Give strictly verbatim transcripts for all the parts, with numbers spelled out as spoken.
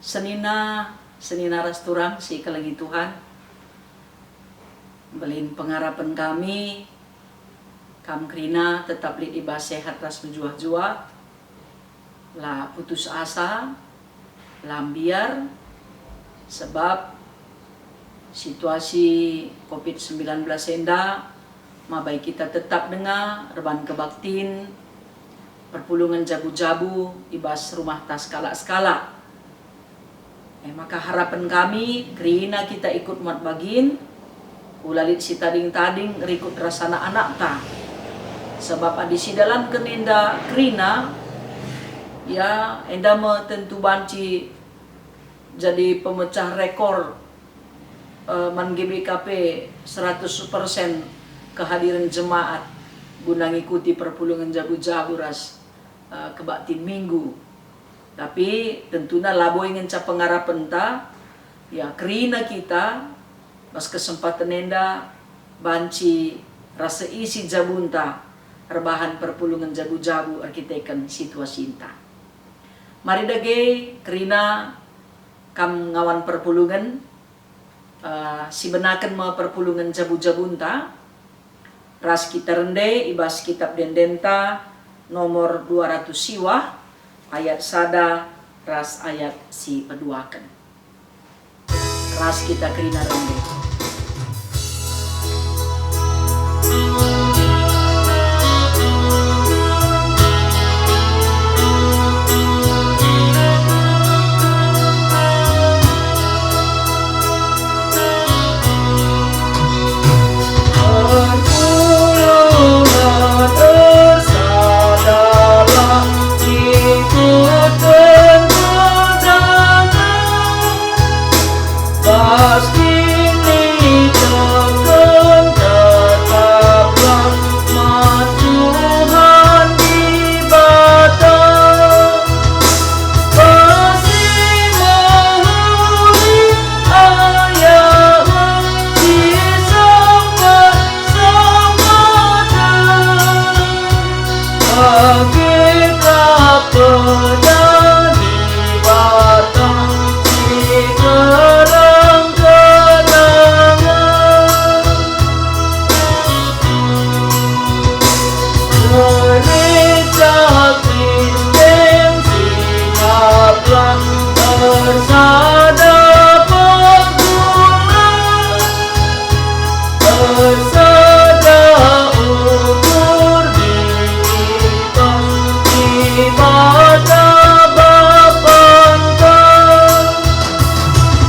Senina, senina ras turang si ikelengi Tuhan, mbelin pengarapen kami, kam kerina tetap lit i bas sehat ras mejuah-juah, la putus asa, la mbiar, sebab situasi covid sembilan belas enda mabai kita tetap denga erban kebaktin perpulungen jabu-jabu i bas rumahta sekalak-sekalak. E maka harapen kami, kerina kita ikut muat bagin, ula lit si tading-tading rikut ras anak-anakta. Sebab adi sidalanken enda kerina, ya, enda me tentu banci jadi pemecah rekor, eh, man G B K P seratus persen kehadiran jemaat guna ngikuti perpulungen jabu-jabu ras, eh, kebaktin Minggu. Tapi tentuna labo ngenca pengarapenta, ya, kerina kita bas kesempaten enda banci ras seisi jabunta erbahan perpulungen jabu-jabu erkiteken situasinta. Mari dage kerina kam ngawan perpulungen, eh, sibenaken me perpulungen jabu-jabunta, ras kita rende i bas Kitab Ende-Endenta nomor dua ratus siwah, ayat sada ras ayat si peduaken. Ras kita kerina rende. Perpulungen ersadalah ikut perpulungen. Bas kiniteken tetaplah man Tuhan Dibata. Bas si mehuli ayah si sempat-sempaten. Bage ka peda Dibata si terang-terangen. Gereja Kristen sikaplah ersada penggulat. Ersada ukur diri bas Dibata Bapanta.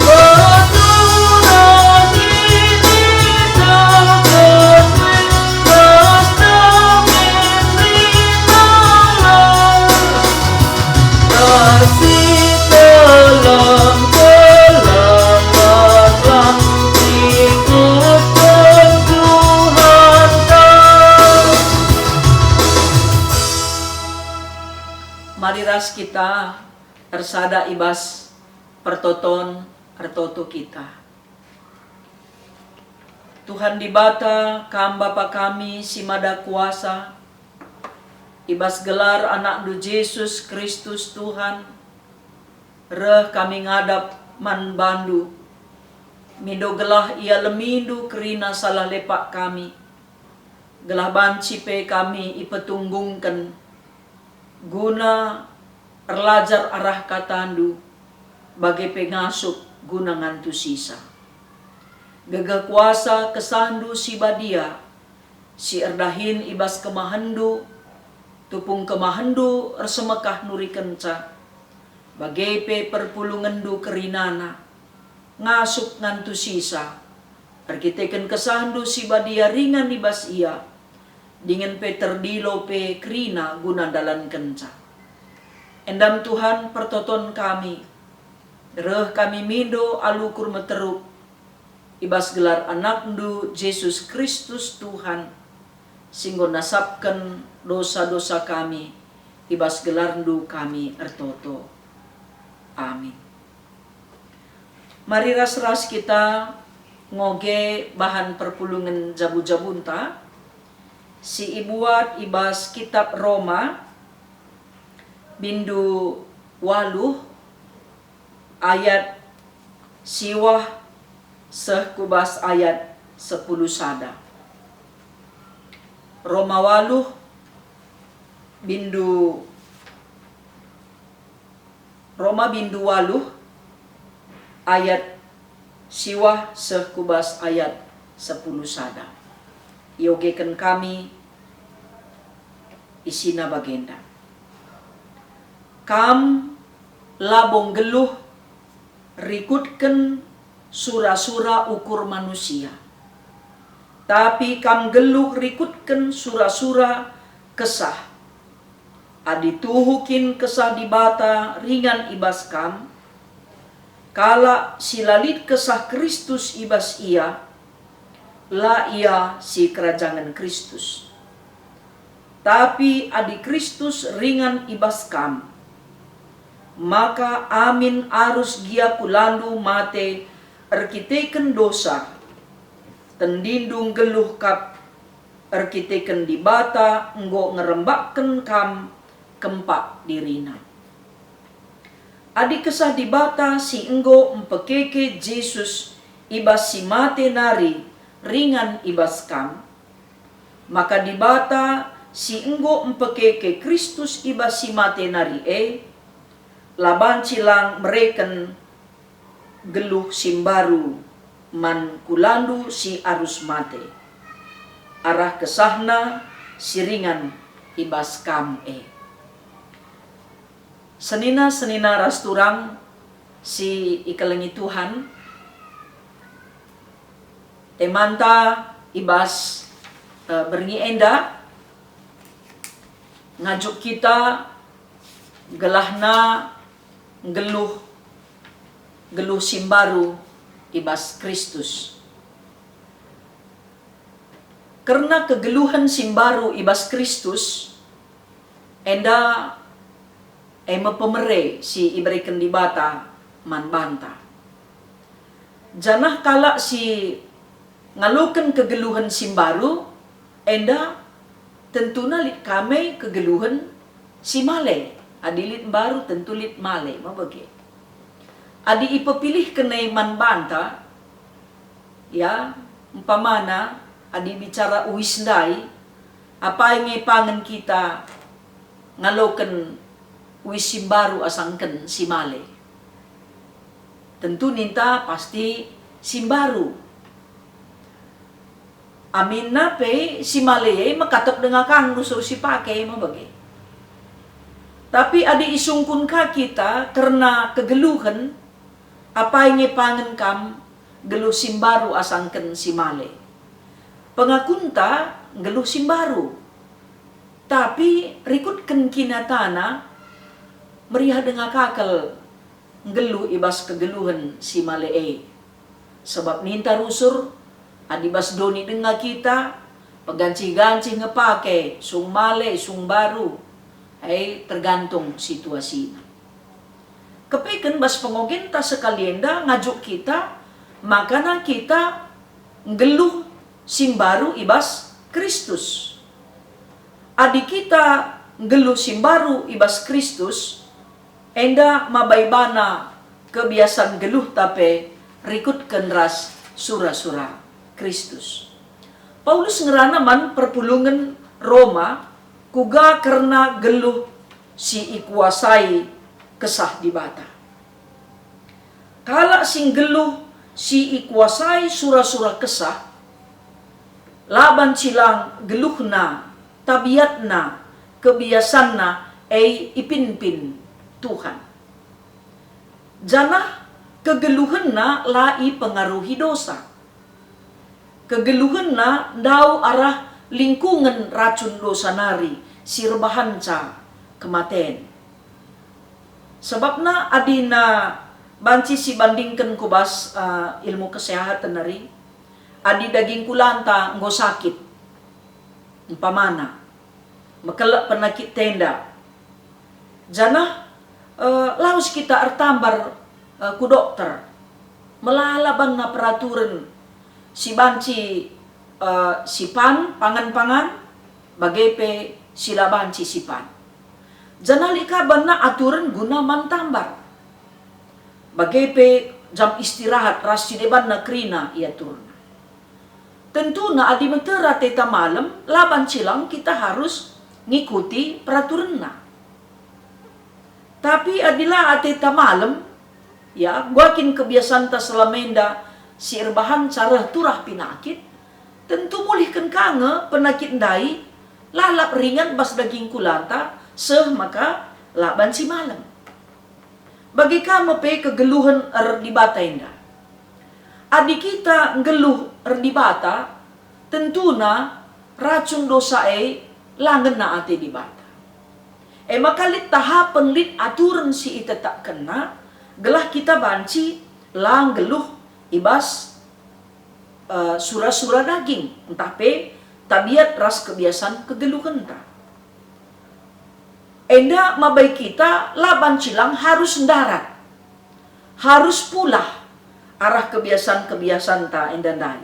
Peraturan ini terkesuai ras Testament Lama. Kasih telang-telang laslah ikutken Tuhanta. Mari ras kita ersada i bas pertoton ertoto kita. Tuhan Dibata, Kam Bapa kami si Mada Kuasa, i bas gelar AnakNdu Jesus Kristus Tuhan, reh kami ngadap man bandu, mindo gelah ialemindu kerina salah lepak kami, gelah banci pe kami ipetunggungken guna erlajar arah katandu, bage pe ngasup guna ngantusisa. Gegeh kuasa kesahndu si badia, si erdahin i bas kemahenndu, tupung kemahenndu ersemekah nurikenca, bage pe perpulungenndu kerinana, ngasup ngantusisa, erkiteken kesahndu si badia ringan i bas ia, dingen pe terdilo pe kerina guna ndalankenca. Endam Tuhan pertoton kami, reh kami mindo alu kur meteruk, i bas gelar AnakNdu Jesus Kristus Tuhan, si enggo nasapken dosa-dosa kami, i bas gelarNdu kami ertoto. Amin. Mari ras-ras kita ngoge bahan perpulungen jabu-jabunta si ibuat i bas Kitab Roma, bindu waluh, ayat siwah seh ku bas ayat sepuluh sada. Roma waluh bindu, Roma bindu waluh ayat siwah seh ku bas ayat sepuluh sada. Iogeken kami isina bagenda. Kam labo nggeluh rikutken sura-sura ukur manusia, tapi kam nggeluh rikutken sura-sura Kesah. Adi tuhu kin Kesah Dibata ringan i bas kam, kalak si la lit Kesah Kristus i bas ia, la ia sikerajangen Kristus. Tapi adi Kristus ringan i bas kam, maka amin arus gia kulandu mate erkiteken dosa, tendindu nggeluh kap erkiteken Dibata enggo ngerembakken kam kempak diriNa. Adi Kesah Dibata si enggo mpekeke Jesus i bas si mate nari ringan i bas kam, maka Dibata si enggo mpekeke Kristus i bas si mate nari e, la banci lang mereken geluh si mbaru man kulandu si arus mate, arah KesahNa si ringan i bas kam e. Senina-senina ras turang si ikelengi Tuhan, temanta i bas, eh, berngi enda ngajuk kita gelahna nggeluh, geluh si mbaru i bas Kristus. Kerna kegeluhen si mbaru i bas Kristus, enda e me pemere si ibereken Dibata man banta. Janah kalak si ngaloken kegeluhen si mbaru enda tentuna lit ka me kegeluhen si male. Adi lit mbaru tentu lit male me bage. Adi ipepilihken e man banta, ya, umpamana, adi bicara uis ndai, apai nge pangen kita ngaloken uis si mbaru asangken si male? Tentu ninta pasti si mbaru. Aminna pe si male e mekatep denga ka ngusur si pake me bage. Tapi adi isungkun ka kita kerna kegeluhen, apai nge pangen kam geluh si mbaru asangken si male? Pengakunta nggeluh si mbaru, tapi rikutken kinatana meriah denga ka kal nggeluh i bas kegeluhen si male e. Sebab ninta rusur, adi bas doni denga kita, pegancih-gancih nge pake, sung male, sung mbaru, e tergantung situasina. Kepeken bas pengogenta sekali enda ngajuk kita, makana kita nggeluh si mbaru i bas Kristus. Adi kita nggeluh si mbaru i bas Kristus, enda maba ibana kebiasan nggeluhta pe rikutken ras sura-sura Kristus. Paulus ngerana man perpulungen Roma kuga kerna geluh si ikuasai Kesah Dibata. Kalak si nggeluh si ikuasai sura-sura Kesah, la banci lang geluhna, tabiatna, kebiasanna e ipinpin Tuhan. Janah kegeluhenna la ipengaruhi dosa. Kegeluhenna ndauh arah lingkungen racun dosa nari si erbahanca kematen. Sebabna adi na banci sibandingken ku bas, eh, ilmu kesehatan nari, adi daging kulanta enggo sakit, umpamana, mekelek penakit tenda, janah, eh, lawes kita ertambar, eh, ku dokter. Melala banna peraturen si banci, eh, sipan pangan-pangan, bage pe si la banci sipan. Janah lit ka banna aturen guna man tambar. Bage pe jam istirahat ras si debanna kerina iaturna. Tentuna adi meter ateta malem, la banci lang kita harus ngikuti peraturenna. Tapi adi la ateta malem, ya, enggo kin kebiasanta selama enda si erbahanca reh turah penakit, tentu mulihken ka nge penakit ndai lalap ringan bas daging kulanta, seh maka la banci malem. Bage ka me pe kegeluhen erdibata enda. Adi kita nggeluh erdibata, tentuna racun dosa e la ngena ate Dibata. E maka lit tahapen, lit aturen si itetapkenNa, gelah kita banci la nggeluh i bas, eh, sura-sura daging, ntah pe tabiat ras kebiasan kegeluhenta. Enda mabai kita la banci lang harus ndarat, harus pulah arah kebiasan-kebiasanta enda ndai.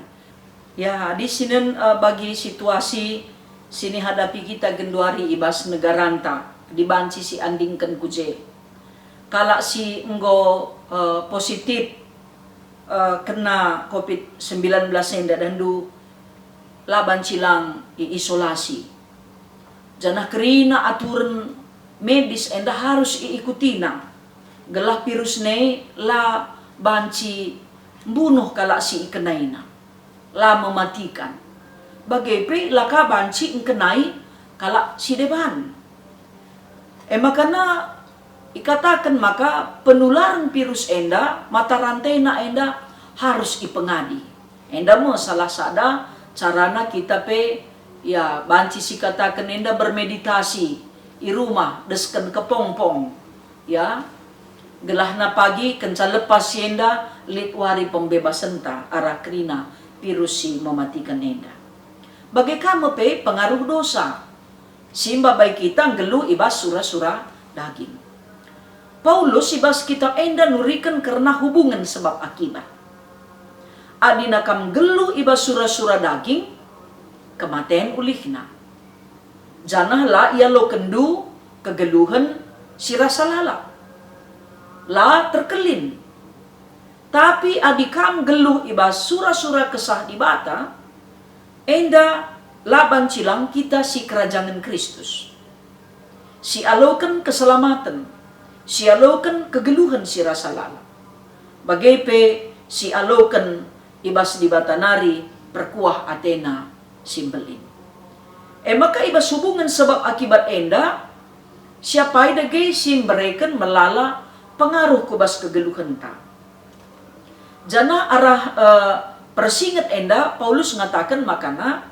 Ya, disinen, eh, bagi situasi si nihadapi kita genduari i bas negaranta, dibanci si andingken ku je. Kalak si enggo, eh, positif, eh, kena covid sembilan belas enda dahndu la banci lang iisolasi. Janah kerina aturen medis enda harus iikutina, gelah virus ne la banci mbunuh kalak si ikenaina, la mematikan. Bage pe la ka banci engkenai kalak si deban. E maka na ikataken maka penularen virus enda mata rantena enda harus ipengadi. Enda me salah sada carana kita pe, ya, banci sikataken enda bermeditasi i rumah, desken kepongpong, ya. Gelahna pagi kenca lepas si enda lit wari pembebasenta arah kerina virus si mematiken enda. Bage ka me pe pengaruh dosa si mbabai kita nggeluh i bas sura-sura daging. Paulus i bas kitab enda nuriken kerna hubungen sebab akibat. Adina kam nggeluh i bas sura-sura daging, kematen ulihna. Janah la ialokenndu kegeluhen si rasa lalap. La terkelin. Tapi adi kam nggeluh i bas sura-sura Kesah Dibata, enda la banci lang kita sikerajangen Kristus, sialoken keselamaten, sialoken kegeluhen si rasa lalap, bage pe sialoken i bas Dibata nari perkuah ateNa si mbelin. E maka i bas hubungen sebab akibat enda, siapai dage si mbereken melala pengaruh ku bas kegeluhenta. Janah arah, eh, persinget enda Paulus ngataken makana,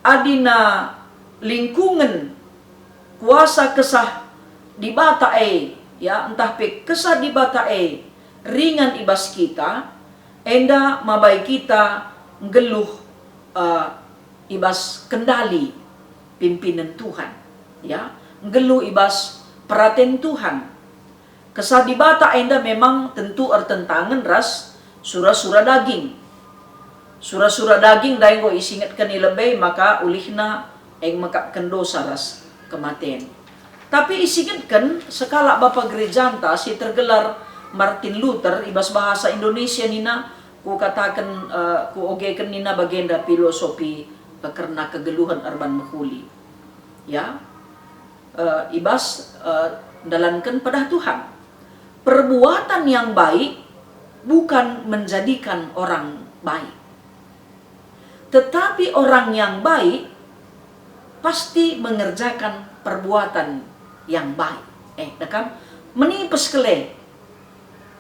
adina lingkungen kuasa Kesah Dibata e, ya, ntah pe Kesah Dibata e ringan i bas kita, enda mabai kita nggeluh, eh, i bas kendali pimpinen Tuhan, ya, nggeluh i bas peraten Tuhan. Kesah Dibata enda memang tentu ertentangen ras sura-sura daging. Sura-sura daging ndai enggo isingetken i lebe maka ulihna engkapken dosa ras kematen. Tapi isingetken sekalak bapa gerejanta si tergelar Martin Luther, i bas bahasa Indonesia nina, kukataken, eh, kuogeken nina bagenda filosofi, eh, kerna kegeluhen erban mehuli. Ya, eh, i bas, eh, ndalanken pedah Tuhan. Perbuatan yang baik bukan menjadikan orang baik. Tetapi orang yang baik pasti mengerjakan perbuatan yang baik. Eh, dekam, menipes kele.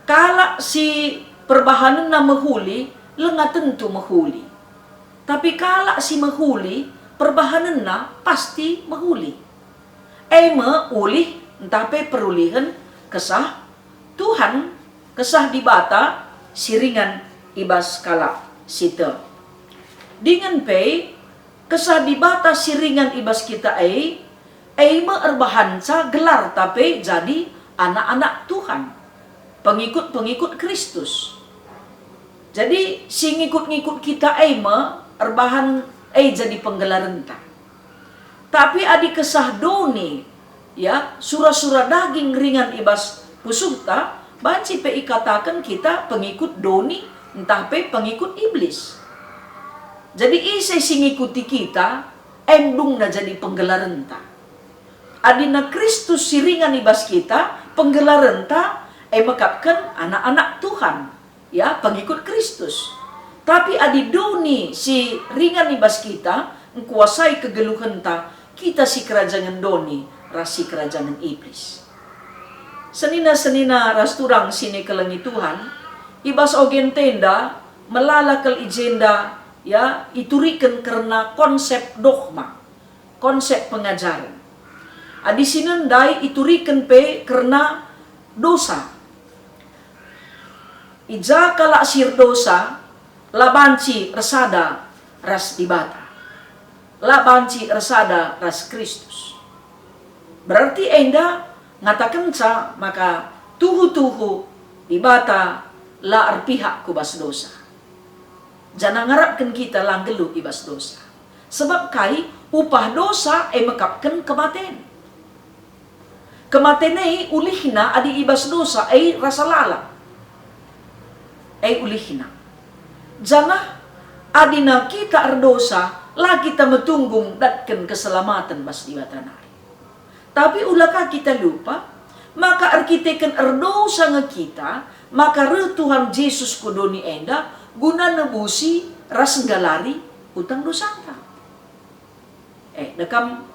Kalak si perbahanenna mehuli, langa tentu mehuli. Tapi kalak si mehuli, perbahanenna pasti mehuli. E me ulih ntah pe perulihen Kesah Tuhan, Kesah Dibata si ringan i bas kalak si tek. Dingen pe, Kesah Dibata si ringan i bas kita e, e me erbahanca gelarta pe jadi anak-anak Tuhan, pengikut-pengikut Kristus. Jadi, si ngikut-ngikut kita e me erbahan e jadi penggelarenta. Tapi adi kesah doni, ya, sura-sura daging ringan i bas pusuhta, Banci pe ikataken kita pengikut doni ntah pe pengikut iblis. Jadi ise si ngikuti kita, em dungna jadi penggelarenta. Adina Kristus si ringan i bas kita, penggelarenta e mekapken anak-anak Tuhan, ya, pengikut Kristus. Tapi adi doni si ringan i bas kita ngkuasai kegeluhenta, kita sikerajangen doni ras sikerajangen iblis. Senina-senina ras turang si nikelengi Tuhan, i bas ogenta enda melala kal i jenda, ya, ituriken kerna konsep dogma, konsep pengajaren. Adi si ndai ituriken pe kerna dosa. I ja kalak si erdosa la banci ersada ras Dibata, la banci ersada ras Kristus. Berarti enda ngatakenca maka tuhu-tuhu Dibata la erpihak ku bas dosa, janah ngarapken kita la nggeluh i bas dosa. Sebab kai? Upah dosa e mekapken kematen. Kematen e ulihna adi i bas dosa e rasa lalap. E ulihna. Janah adina kita erdosa, la kita metunggung datken keselamaten bas Dibata nari. Tapi ula ka kita lupa, maka erkiteken erdosa nge kita, maka reh Tuhan Jesus ku doni enda guna nebusi ras nggalari utang dosanta. Eh, dekam,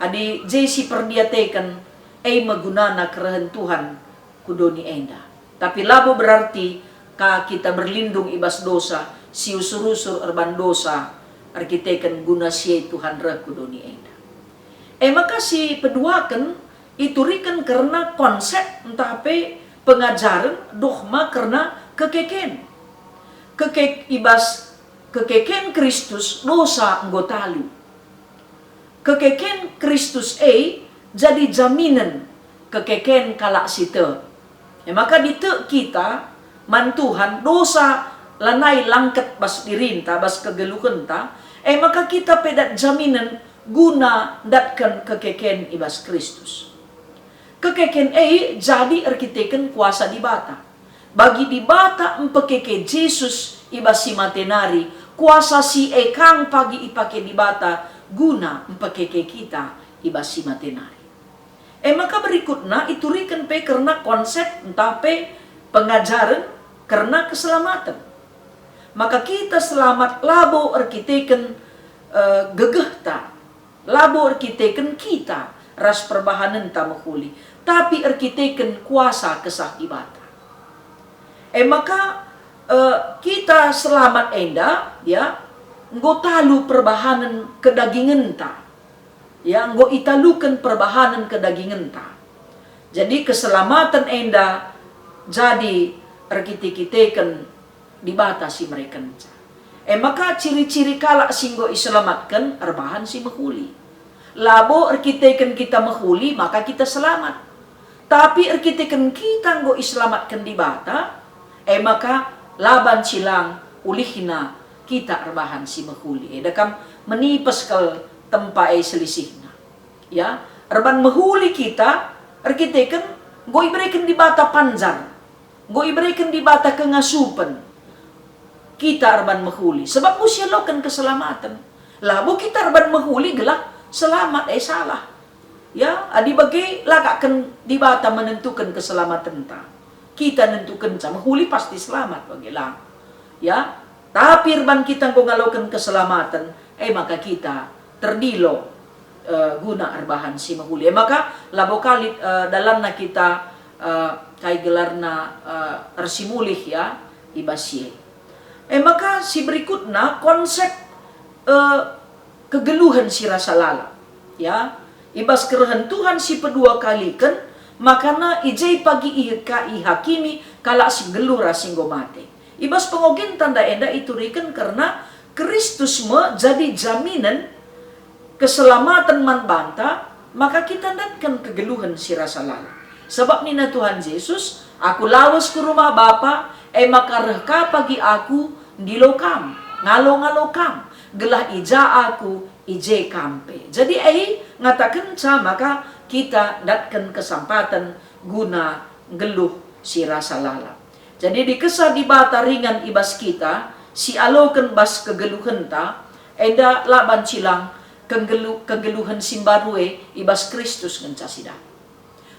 adi je si perdiateken, e me gunana kerehen Tuhan ku doni enda. Tapi labo berarti ka kita berlindung i bas dosa, si usur-usur erban dosa, erkiteken guna si e Tuhan reh ku doni enda. E maka si peduaken ituriken kerna konsep ntah pe pengajaren dogma kerna kekeken. Kekek i bas kekeken Kristus dosa enggo talu. Kekeken Kristus e jadi jaminen kekeken kalak si tek. E maka ditek kita man Tuhan, dosa lanai langket bas dirinta, bas kegeluhenta, e maka kita pe dat jaminen guna ndatken kekeken i bas Kristus. Kekeken e jadi erkiteken kuasa Dibata. Bagi Dibata mpekeke Jesus i bas si mate nari, kuasa si e kang pagi ipake Dibata guna mpekeke kita i bas si mate nari. E maka berikutna ituriken pe kerna konsep ntah pe pengajaren kerna keselamaten. Maka kita selamat labo erkiteken, eh, gegehta, labo erkiteken kita ras perbahanenta mehuli, tapi erkiteken kuasa Kesah Dibata. E maka, eh, kita selamat enda, ya, enggo talu perbahanen kedagingenta, ya, enggo italuken perbahanen kedagingenta. Jadi keselamaten enda jadi erkite-kiteken Dibata si merekenca. E maka ciri-ciri kalak si enggo iselamatken erbahan si mehuli. Labo erkiteken kita mehuli maka kita selamat. Tapi erkiteken kita enggo iselamatken Dibata, e maka la banci lang ulihna kita erbahan si mehuli. Eda kam menipes kal tempa e selisihna. Ya, erban mehuli kita erkiteken enggo ibereken Dibata panjar, enggo ibereken Dibata kengasupen kita erban mehuli, sebab enggo sialoken keselamaten. Labo kita erban mehuli gelah selamat, eh, salah. Ya, adi bage lakaken Dibata menentuken keselamatenta. Kita nentukenca mehuli pasti selamat bage lang. Ya, tapi erban kita enggo ngaloken keselamaten, e maka kita terdilo, eh, guna erbahan si mehuli. E maka labo kalit, eh, dalanna kita, eh, kai gelarna, eh, ersimulih ya, i bas si e. E maka si berikutna konsep, eh, kegeluhen si rasa lalap. Ya, i bas kerehen Tuhan si pedua kaliken, makana i je pagi i-, ka ihakimi kalak si nggeluh ras si enggo mate. I bas pengogen tanda enda ituriken kerna Kristus me jadi jaminen keselamaten man banta, maka kita ndatken kegeluhen si rasa lalap. Sebab nina Tuhan Jesus, "Aku lawes ku rumah Bapa, e maka reh ka pagi Aku ndilo Kam, ngalo-ngalo Kam, gelah i ja Aku, i je Kam pe." Jadi e ngatakenca maka kita ndatken kesempaten guna nggeluh si rasa lalap. Jadi, di Kesah Dibata ringan i bas kita, si aloken bas kegeluhenta, enda la banci lang kengelu-, kegeluhen si mbaru e i bas Kristus ngenca si dame.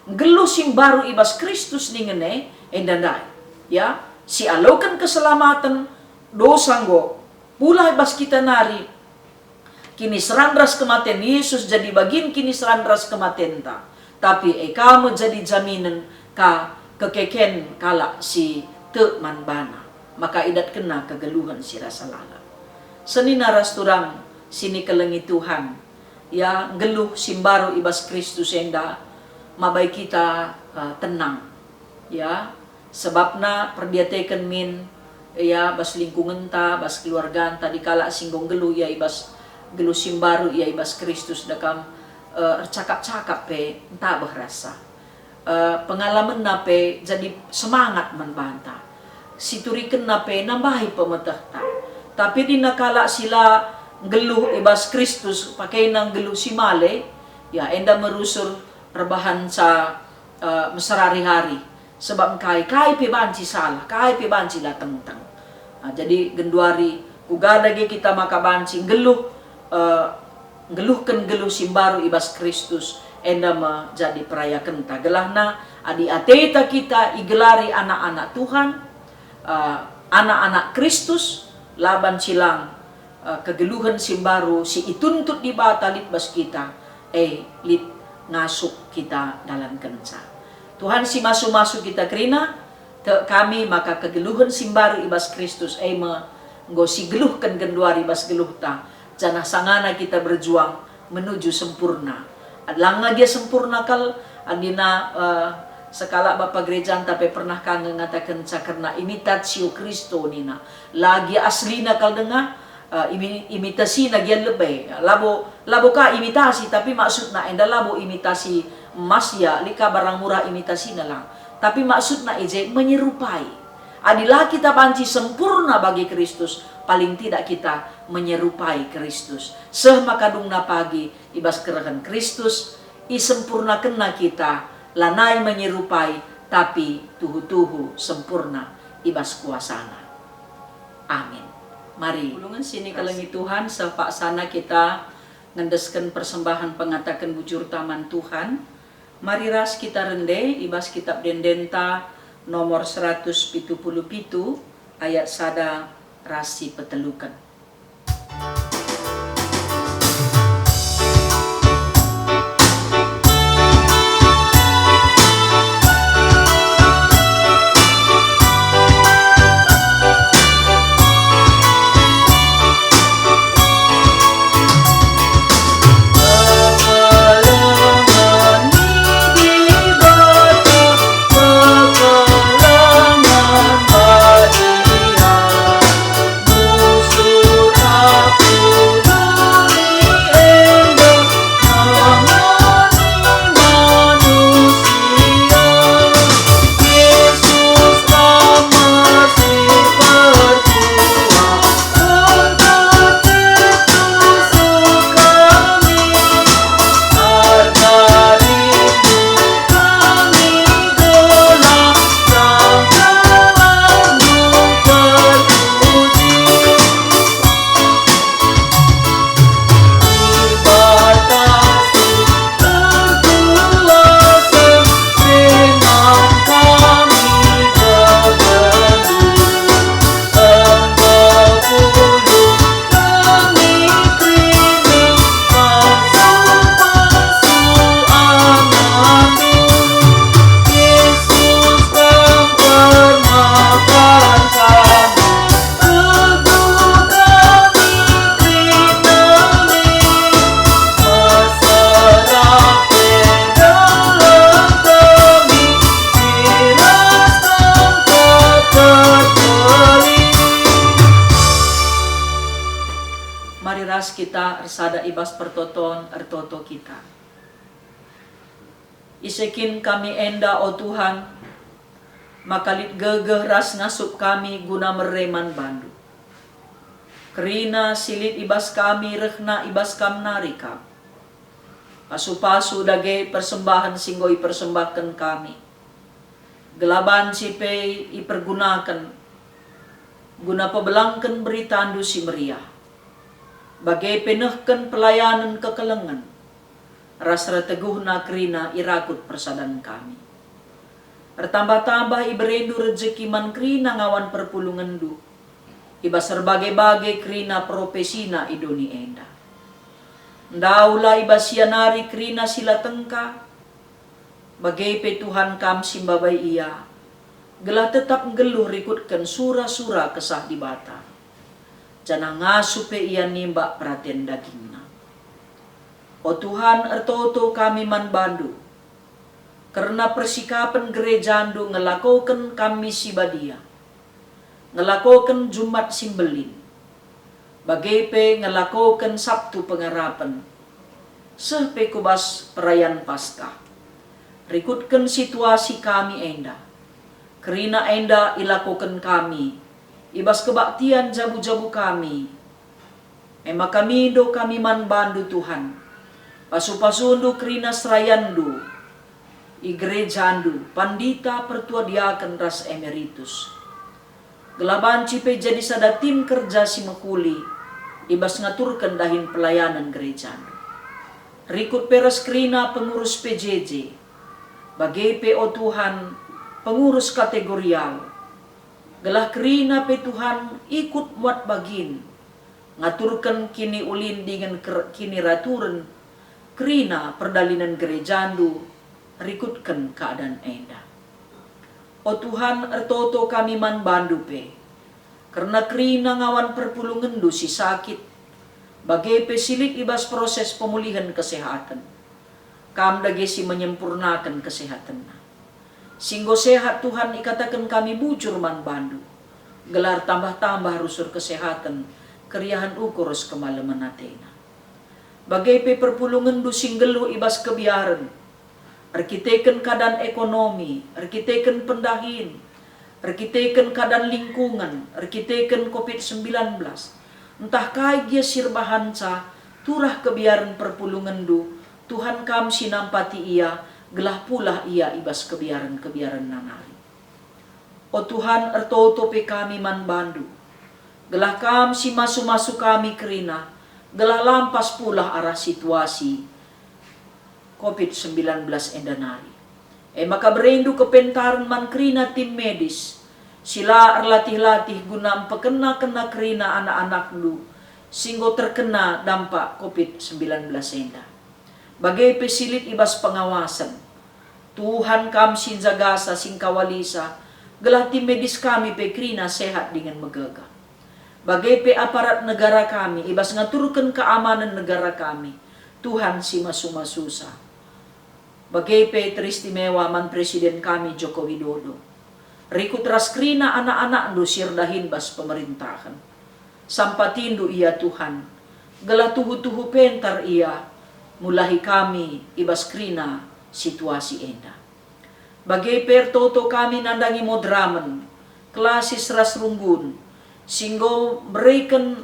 Nggeluh si mbaru i bas Kristus ningen e, enda ndai, ya, si aloken keselamaten, dosa enggo pulah i bas kita nari, kiniseran ras kematen Yesus jadi bagin kiniseran ras kematenta, tapi e ka me jadi jaminen ka kekeken kalak si tek man baNa, maka idatkenna kegeluhen si rasa lalap. Senina ras turang si nikelengi Tuhan, ya, nggeluh si mbaru i bas Kristus enda mabai kita, eh, tenang, ya, sebabna perdiateken min, ya, bas lingkungenta, bas keluarganta, di kalak si enggo nggeluh ia i bas, nggeluh si mbaru ia i bas Kristus dekam, eh, ercakap-cakap pe ntabeh rasa. Eh, pengalamenna pe jadi semangat man banta. Siturikenna pe nambahi pemetehta. Tapi dina kalak si la nggeluh i bas Kristus, pakena nggeluh si male, ya, enda merusur erbahanca, eh, meserari-hari. Sebab engkai, kai pe banci salah, kai pe banci la tengteng. Ah, jadi genduari, kuga dage kita maka banci nggeluh, eh, nggeluhken geluh si mbaru i bas Kristus, enda me jadi perayakenta. Gelahna, adi ateta kita igelari anak-anak Tuhan, eh, anak-anak Kristus, la banci lang, eh, kegeluhen si mbaru si ituntut Dibata lit bas kita, e lit ngasup kita dalankenca. Tuhan si masu-masu kita kerina, tek kami maka kegeluhen si mbaru i bas Kristus e me enggo sigeluhken genduari bas geluhta, janah sangana kita berjuang menuju sempurna. Langa gia sempurna kal, adina, eh, sekalak bapa gerejanta pe pernah ka nge ngatakenca kerna imitatio Christo nina. La gia aslina kal denga, eh, imi-, imitasina gia lebe. Labo, labo ka imitasi, tapi maksudna enda labo imitasi emas ya, lit ka barang murah imitasina lang. Tapi maksudna i je menyerupai. Adi la kita banci sempurna bagi Kristus, paling tidak kita menyerupai Kristus. Seh maka dungna pagi, i bas kerehen Kristus, isempurnakenNa kita, lanai menyerupai, tapi tuhu-tuhu sempurna i bas kuasaNa. Amin. Mari. Pulungen si nikelengi Tuhan, seh paksana kita ngendesken persembahen pengataken bujurta man Tuhan. Mari ras kita rende i bas Kitab Ende-Endenta nomor seratus pitu puluh pitu, ayat sada ras si peteluken. Mari ras kita ersada i bas pertoton, ertoto kita. Ise kin kami enda, o Tuhan, maka lit gegeh ras ngasup kami guna mere man bandu. Kerina si lit i bas kami rehna i bas kam nari kap. Pasu-pasu dage persembahen si enggo ipersembahken kami. gelah banci pe ipergunaken guna pebelangken beritandu si meriah, bage pe nehken pelayanen kekelengen ras erteguhna kerina i rakut persadan kami. Ertambah-tambah iberendu rejeki man kerina ngawan perpulungenndu i bas erbage-bage kerina profesina i doni enda. Ndauhlah i bas ia nari kerina si la tengka, bage pe Tuhan Kam si mbabai ia, gelah tetap nggeluh rikutken sura-sura Kesah Dibata, janah ngasup pe ia nimbak peraten dagingna. O Tuhan, ertoto kami man bandu, kerna persikapen gerejandu ngelakoken Kami si badia, ngelakoken Jumat si Mbelin, bage pe ngelakoken Sabtu Pengarapen, seh pe ku bas Perayan Paskah. Rikutken situasi kami enda, kerina enda ilakoken kami i bas kebaktian jabu-jabu kami. E maka mindo kami man bandu, Tuhan. Pasu-pasundu kerina serayanndu i gerejandu, pandita, pertua diaken ras emeritus, gelah banci pe jadi sada tim kerja si mehuli i bas ngaturken dahin pelayanen gerejandu. Rikut pe ras kerina pengurus P J J, bage pe, o Tuhan, pengurus kategorial, gelah kerina pe, Tuhan, ikut muat bagin ngaturken kiniulin dingen ker-, kiniraturen kerina perdalinen gerejandu rikutken keadan enda. O Tuhan, ertoto kami man bandu pe, kerna kerina ngawan perpulungenndu si sakit, bage pe si lit i bas proses pemulihen kesehaten. Kam dage si menyempurnaken kesehatenna. Si enggo sehat, Tuhan, ikataken kami bujur man bandu, gelah tambah-tambah rusur kesehaten, keriahen ukur ras kemalemen atena. Bage pe perpulungenndu si nggeluh i bas kebiaren, erkiteken keadan ekonomi, erkiteken pendahin, erkiteken keadan lingkungan, erkiteken covid sembilan belas, ntah kai gia si erbahanca, turah kebiaren perpulungenndu, Tuhan, Kam si nampati ia, gelah pulah ia i bas kebiaren-kebiarenna nari. O Tuhan, ertoto pe kami man bandu, gelah Kam si masu-masu kami kerina, gelah lampas pulah arah situasi covid sembilan belas enda nari. E maka berendu kepentaren man kerina tim medis si la erlatih-latih guna mpekena-kena kerina anak-anakndu si enggo terkena dampak covid sembilan belas enda, bage pe si lit i bas pengawasen. Tuhan, Kam si njagasa, si ngkawalisa, gelah tim medis kami pe kerina sehat dingen megegeh. Bage pe aparat negara kami i bas ngaturken keamanen negara kami, Tuhan si masu-masusa. Bage pe teristimewa man Presiden kami Joko Widodo, rikut ras kerina anak-anakndu si erdahin bas pemerintahen. Sampatindu ia, Tuhan, gelah tuhu-tuhu pentar ia mulahi kami i bas kerina situasi enda. Bage pe ertoto kami nandangi moderamen, klasis ras runggun, si enggo mbereken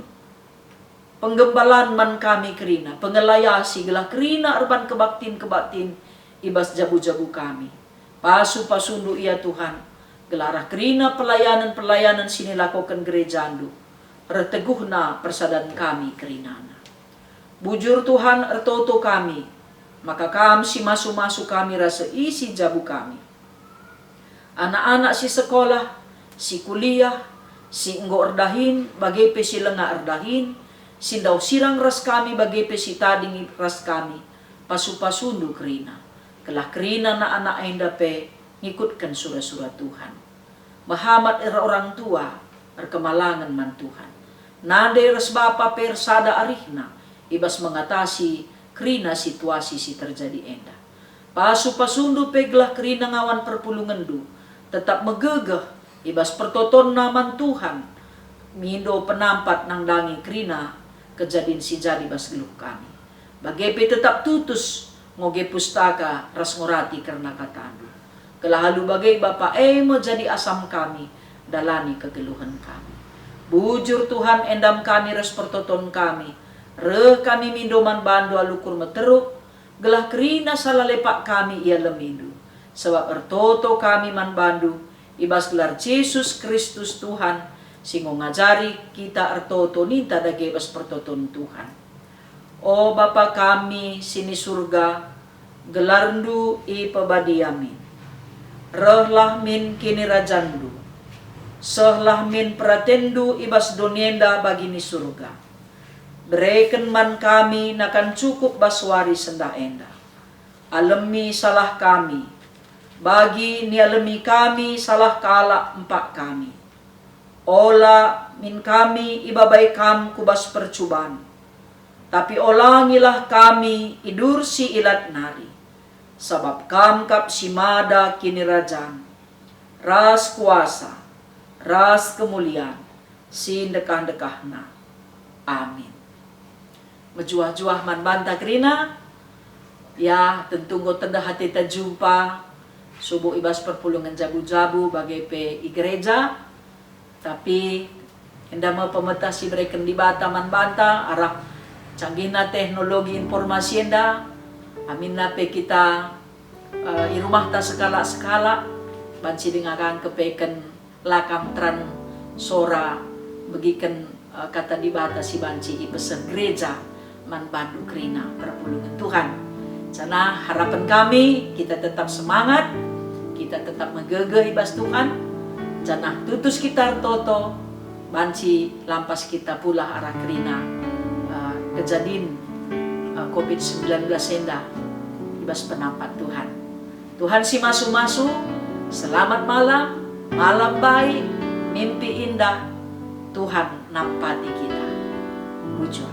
penggembalan man kami kerina, pengelayasi gelah kerina erban kebaktin-kebaktin i bas jabu-jabu kami. Pasu-pasundu ia, Tuhan, gelah arah kerina pelayanen-pelayanen si nilakoken gerejandu, erteguhna persadan kami kerinana. Bujur, Tuhan, ertoto kami, maka Kam si masu-masu kami ras seisi jabu kami. Anak-anak si sekolah, si kuliah, si enggo erdahin, bage pe si langa erdahin, si ndauh sirang ras kami, bage pe si tading ras kami, pasu-pasundu kerina, gelah kerina anak-anak enda pe ngikutken sura-sura Tuhan. Mehamat era orang tua, erkemalangen man Tuhan. Nande ras bapa pe ersada arihna i bas mengatasi kerina situasi si terjadi enda. Pasu-pasundu pe gelah kerina ngawan perpulungenndu tetap megegeh i bas pertotonna man Tuhan, mindo penampat nandangi kerina kejadin si jadi bas geluh kami. Bage pe tetap tutus ngoge pustaka ras ngorati kerna katandu. Gelah alu bage Bapa e me jadi asam kami ndalani kegeluhen kami. Bujur Tuhan, endam kami ras pertoton kami, reh kami mindo man bandu alu ukur meteruk, gelah kerina sala lepak kami ialemindu, Sabap ertoto kami man bandu i bas gelar Jesus Kristus Tuhan, si enggo ngajari kita ertoto ninta dage bas pertoton Tuhan. O Bapa kami si ni Surga, gelarNdu ipebadia min. Rehlah min kinirajanNdu. Sehlah min peratenNdu i bas doni enda bagi ni Surga. Bereken man kami nakan cukup bas wari sendah enda. Alemi salah kami, bagi nialemi kami salah kalak empak kami. Ola min kami ibabai Kam ku bas percuban, tapi olangilah kami i bas si ilat nari, sabap Kam kap si mada kinirajan, ras kuasa, ras kemulian, si ndekah-ndekahna. Amin. Mejuah-juah man banta kerina. Ya, tentu enggo tedeh ateta jumpa subuk i bas perpulungen jabu-jabu bage pe i gereja. Tapi enda me pemeteh si ibereken Dibata man banta arah canggihna teknologi informasi enda. Aminna pe kita, eh, i rumahta sekalak-sekalak, banci denga ka ngkepeken lakam teran sora begiken, eh, Kata Dibata si banci ipeseh gereja man bandu kerina perpulungen Tuhan. Janah harapen kami, kita tetap semangat, kita tetap megegeh i bas Tuhan, janah tutus kita ertoto, banci lampas kita pulah arah kerina, eh, kejadin, eh, covid sembilan belas enda i bas penampat Tuhan. Tuhan si masu-masu, selamat malam, malam baik, mimpi indah, Tuhan nampati kita. Bujur.